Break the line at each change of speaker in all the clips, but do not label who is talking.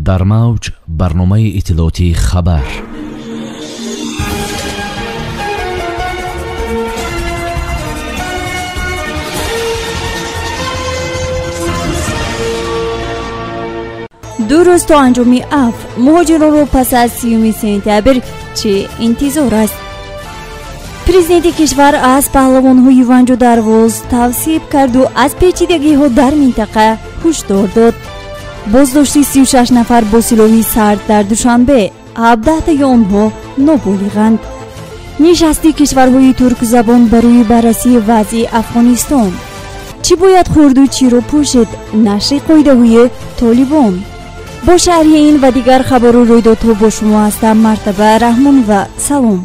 Дар мавҷ барномаи иттилоотии хабар.
Ду рӯз то анҷоми афв муҳоҷиронро пас аз 30 сентябр чӣ интизор аст? Президенти кишвар аз паҳлавонҳои Ванҷу Дарвоз тавсиф карду аз печидагиҳо дар минтақа ҳушдор дод. Боздошти 36 нафар бо силоҳи сард дар Душанбе, 17таи онҳо ноболиғанд. Нишасти кишварҳои туркзабон барои баррасии вазъи Афғонистон. Чӣ бояд хӯрду чиро пӯшид? Нашри қоидаҳои Толибон. Бо шарҳи ин ва дигар хабару рӯйдодҳо бо шумо ҳастам Мартаба Раҳмонова. Салом.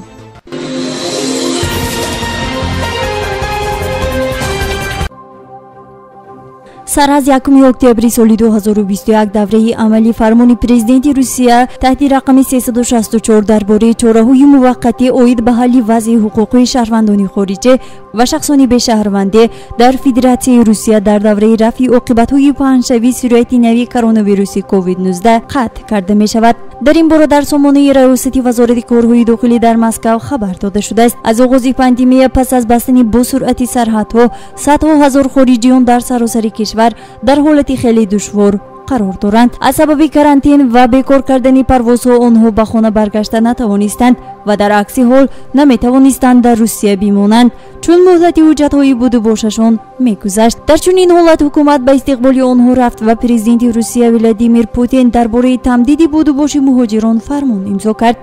Сар аз 1 октябри соли 2021 давраи амали фармони президенти Русия таҳти рақами 364 дар бораи чораҳои муваққатӣ оид ба ҳалли вазъи ҳуқуқии шаҳрвандони хориҷӣ ва шахсони бешаҳрвандӣ дар Федератсияи Русия дар давраи рафъи оқибатҳои паҳншавии сирояти нави коронавируси COVID-19 қатъ карда мешавад. Дар ин бора дар сомонаи раёсати Вазорати корҳои дохилӣ дар Москав хабар дода шудааст. Аз оғози пандемия пас аз бастани босуръати сарҳадҳо садҳо ҳазор хориҷиён дар саросари кишвар дар ҳолати хеле душвор қарор доранд. Аз сабаби карантин ва бекор кардани парвозҳо онҳо ба хона баргашта натавонистанд ва дар акси ҳол наметавонистанд дар Русия бимонанд, чун муҳлати ҳуҷҷатҳои будубошашон мегузашт. Дар чунин ҳолат ҳукумат ба истиқболи онҳо рафт ва президенти Русия Владимир Путин дар бораи тамдиди будубоши муҳоҷирон фармон имзо кард,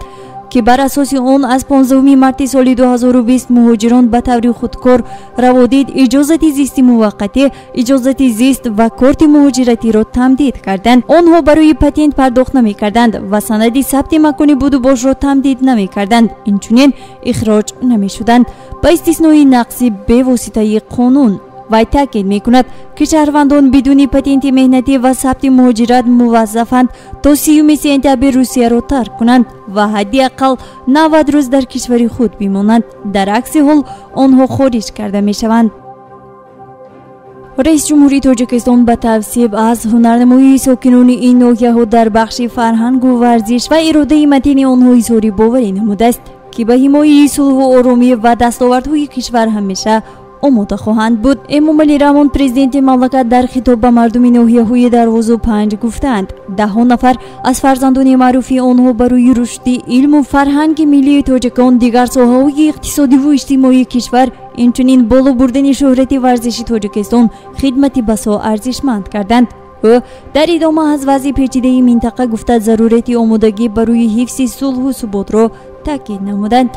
ки бар асоси он аз 15 марти соли 2020 муҳоҷирон ба таври худкор раводид, иҷозати зисти муваққатӣ, иҷозати зист ва корти муҳоҷиратиро тамдид карданд. Онҳо барои патент пардохт намекарданд ва санади сабти макони будубошро тамдид намекарданд, инчунин ихроҷ намешуданд ба истиснои нақси бевоситаи қонун. Вай таъкид мекунад, ки шаҳрвандон бидуни патенти меҳнатӣ ва сабти муҳоҷират муваззафанд то 30 сентябр Русияро тарк кунанд ва ҳадди ақал 90 рӯз дар кишвари худ бимонанд. Дар акси ҳол онҳо хориҷ карда мешаванд. Раиси ҷумҳурии Тоҷикистон ба тавсиф аз ҳунарнамоии сокинони ин ноҳияҳо дар бахши фарҳангу варзиш ва иродаи матини онҳо изҳори боварӣ намудааст, ки ба ҳимояи сулҳу оромӣ ва дастовардҳои кишвар ҳамеша омода хоҳанд буд. Эмомалӣ Раҳмон, президенти мамлакат, дар хитоб ба мардуми ноҳияҳои Дарвозу Панҷ гуфтаанд, даҳҳо нафар аз фарзандони маъруфи онҳо барои рушди илму фарҳанги миллии тоҷикон, дигар соҳаҳои иқтисодиву иҷтимоии кишвар, инчунин боло бурдани шӯҳрати варзиши Тоҷикистон хидмати басо арзишманд карданд. Ӯ дар идома аз вазъи печидаи минтақа гуфта, зарурати омодагӣ барои ҳифзи сулҳу суботро таъкид намуданд.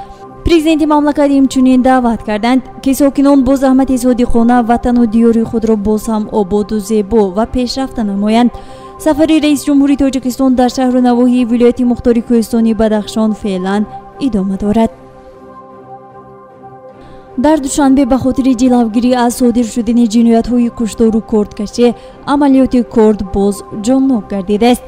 Президенти мамлакат инчунин даъват карданд, ки сокинон бо заҳмати содиқона ватану диёри худро боз ҳам ободу зебо ва пешрафта намоянд. Сафари раиси ҷумҳури Тоҷикистон дар шаҳру навоҳии вилояти мухтори кӯҳистони Бадахшон феълан идома дорад. Дар Душанбе ба хотири ҷилавгирӣ аз содир шудани ҷиноятҳои куштору кордкашӣ амалиёти корд боз ҷоннок гардидааст.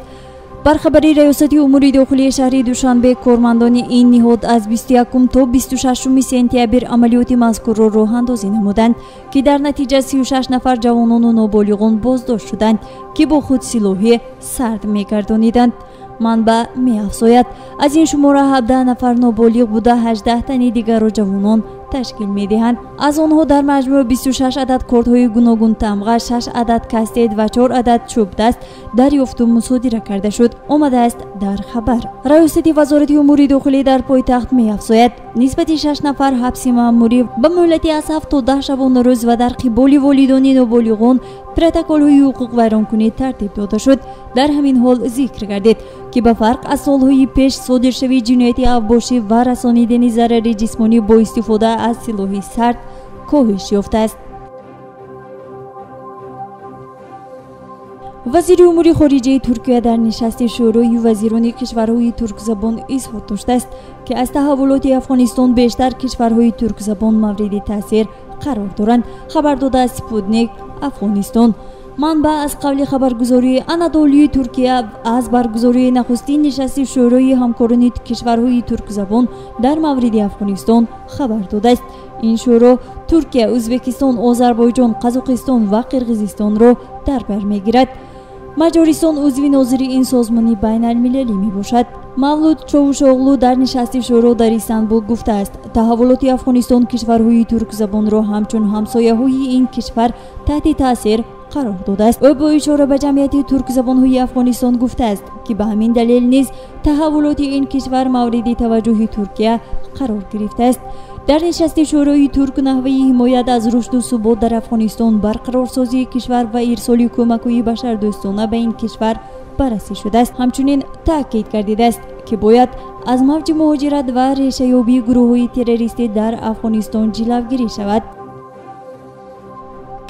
Бар хабари раёсати умури дохилии шаҳри Душанбе, кормандони ин ниҳод аз 21 то 26 сентябр амалиёти мазкурро роҳандозӣ намуданд, ки дар натиҷа 36 нафар ҷавонону ноболиғон боздошт шуданд, ки бо худ силоҳи сард мегардониданд. Манбаъ меафзояд, аз ин шумора 17 нафар ноболиғ буда, 18 тани дигарро ҷавонон ташкил медиҳанд. Аз онҳо дар маҷмӯъ 26 адад кордҳои гуногунтамға, 6 адад кастет ва 4 адад чӯбдаст дарёфту мусодира карда шуд, омадааст дар хабар. Раёсати Вазорати умури дохилӣ дар пойтахт меафзояд, нисбати 6 нафар ҳабси маъмурӣ ба муҳлати аз 7 то 10 шабонарӯз ва дар қиболи волидони ноболиғон протоколҳои ҳуқуқвайронкунӣ тартиб дода шуд. Дар ҳамин ҳол зикр гардид, ки ба фарқ аз солҳои пеш содиршавии ҷинояти авбошӣ ва расонидани зарари ҷисмонӣ бо истифода аз силоҳи сард коҳиш ёфтааст. Вазири умури хориҷаи Туркия дар нишасти шӯрои вазирони кишварҳои туркзабон изҳор доштааст, ки аз таҳаввулоти Афғонистон бештар кишварҳои туркзабон мавриди таъсир қарор доранд, хабар додааст Спутник Афғонистон. Манбаъ аз қавли хабаргузории Анадолии Туркия аз баргузории нахустин нишасти шӯрои ҳамкорони кишварҳои туркзабон дар мавриди Афғонистон хабар додааст. Ин шӯро Туркия, Ӯзбекистон, Озарбойҷон, Қазоқистон ва Қирғизистонро дар бар мегирад. Маҷористон узви нозири ин созмони байналмилалӣ мебошад. Мавлуд Човушоғлу дар нишасти шӯро дар Истанбул гуфтааст, таҳаввулоти Афғонистон кишварҳои туркзабонро ҳамчун ҳамсояҳои ин кишвар таҳти таъсир қарор додааст. Ӯ бо ишора ба ҷамъияти туркзабонҳои Афғонистон гуфтааст, ки ба ҳамин далел низ таҳаввулоти ин кишвар мавриди таваҷҷӯҳи Туркия қарор гирифтааст. Дар нишасти шӯрои турк наҳваи ҳимоят аз рушду субот дар Афғонистон, барқарорсозии кишвар ва ирсоли кӯмакҳои башардӯстона ба ин кишвар баррасӣ шудааст. Ҳамчунин таъкид гардидааст, ки бояд аз мавҷи муҳоҷират ва решаёбии гурӯҳҳои террористӣ дар Афғонистон ҷилавгирӣ шавад.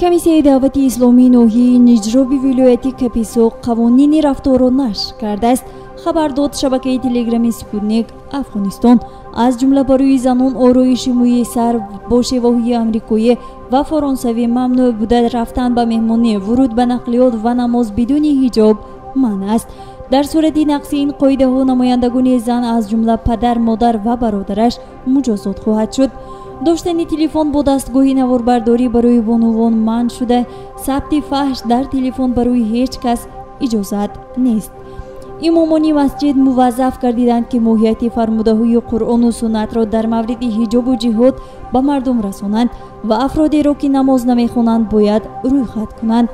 Комиссияи даъвати исломии ноҳияи Ниҷроби вилояти Каписо қавонини рафторро нашр кардааст, хабар дод шабакаи телеграми Спутник Афғонистон. Аз ҷумла барои занон ороиши мӯи сар бо шеваҳои амрикоӣ ва фаронсавӣ мамнӯъ буда, рафтан ба меҳмонӣ, вуруд ба нақлиёт ва намоз бидуни ҳиҷоб манъ аст. Дар сурати нақси ин қоидаҳо намояндагони зан, аз ҷумла падар, модар ва бародараш, муҷозот хоҳад шуд. Доштани телефон бо дастгоҳи наворбардорӣ барои бонувон манъ шуда, сабти фаҳш дар телефон барои ҳеҷ кас иҷозат нест. Имомони масҷид муваззаф гардиданд, ки моҳияти фармудаҳои Қуръону суннатро дар мавриди ҳиҷобу ҷиҳод ба мардум расонанд ва афродеро, ки намоз намехонанд, бояд рӯйхат кунанд.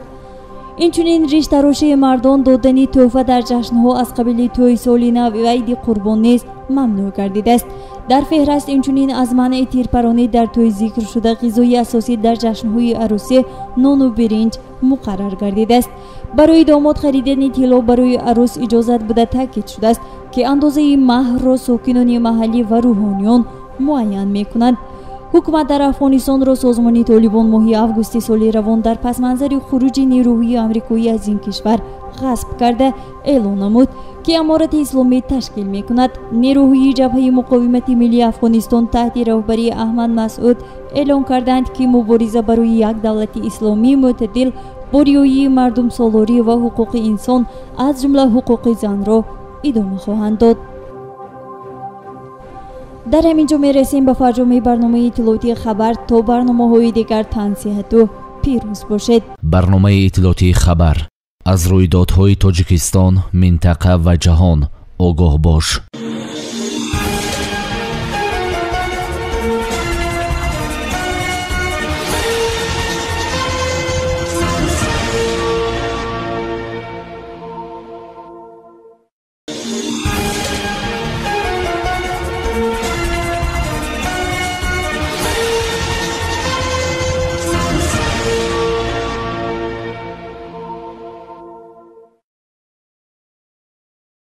Инчунин риштарошии мардон, додани тӯҳфа дар ҷашнҳо аз қабили тӯи соли нав ва иди қурбон низ мамнӯъ гардидааст. Дар феҳраст инчунин аз манъи тирпаронӣ дар тӯй зикр шуда, ғизои асосӣ дар ҷашнҳои арӯсӣ нону биринҷ муқаррар гардидааст. Барои домод харидани тилло барои арӯс иҷозат буда, таъкид шудааст, ки андозаи маҳрро сокинони маҳаллӣ ва рӯҳониён муайян мекунанд. Ҳукумат дар Афғонистонро созмони Толибон моҳи августи соли равон дар пасманзари хуруҷи нерӯҳои амрикоӣ аз ин кишвар ғасб карда эълон намуд, ки аморати исломӣ ташкил мекунад. Нерӯҳои ҷабҳаи муқовимати миллии Афғонистон таҳти роҳбарии Аҳмад Масъуд эълон карданд, ки мубориза барои як давлати исломии мӯътадил бо риояи мардумсолорӣ ва ҳуқуқи инсон, аз ҷумла ҳуқуқи занро, идома хоҳанд дод. Дар ҳамин ҷо мерасем ба фарҷоми барномаи иттилоотии хабар. То барномаҳои дигар тансиҳату пирӯз бошед.
Барномаи иттилоотии хабар аз рӯйдодҳои Тоҷикистон, минтақа ва ҷаҳон огоҳ бош.